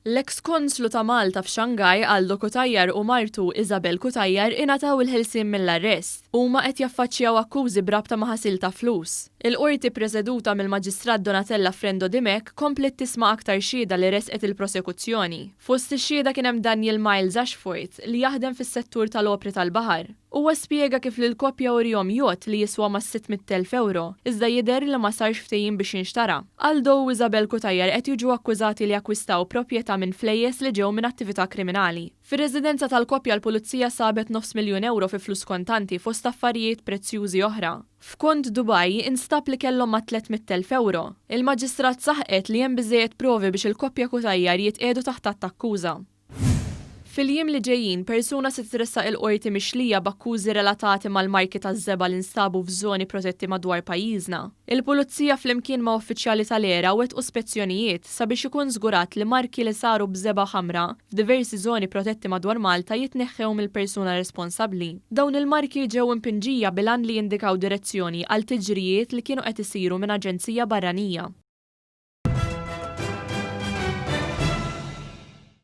L-eks konslu ta' Malta f'Shanghai Aldo Cutajar u martu Isabel Cutajar ingħataw il-ħelsien mill-arrest. Huma qed jaffaċċjaw akkużi b'rabta ma' ħasil ta' flus. Il-qorti preseduta mill-Maġistrat Donatella Frendo Dimech kompliet tisma' aktar xhieda li ressqet il-prosekuzzjoni. Fost ix-xhieda kien hemm Daniel Miles Ashforth li jaħdem fis-settur tal-opri tal-baħar. Huwa spjega kif lill-koppja urihom jott li jiswa mas-600,000 ewro, iżda jidher li ma sarx ftehim biex jinxtara. Aldo u Isabel Cutajar qed jiġu akkużati li akkwistaw proprjetà minn flejjes li ġew minn attività kriminali. Fir-residenza tal-koppja l-pulizija sabet nofs miljun ewro fi flus kontanti fost affarijiet prezzjużi oħra. F'kont Dubai instab li kellhom mat-300,000 ewro. Il-Maġistrat saħqet li hemm biżżejjed provi biex il-koppja Cutajar jitqiegħdu taħt att akkuża. Fil-jiem li ġejjin, persuna se titressaq il-qorti mixlija b'akkużi relatati mal-marki taż-żebgħa li nstabu f'żoni protetti madwar pajjiżna. Il-Pulizija flimkien ma' uffiċjali tal-ERA wettqu spezzjonijiet sabiex ikun żgurat li marki li saru b'żebgħa ħamra f'diversi żoni protetti madwar Malta jitneħħew mill-persuna responsabbli. Dawn il-marki ġew impinġija bil-għan li jindikaw direzzjoni għal tiġrijiet li kienu qed isiru minn aġenzija barranija.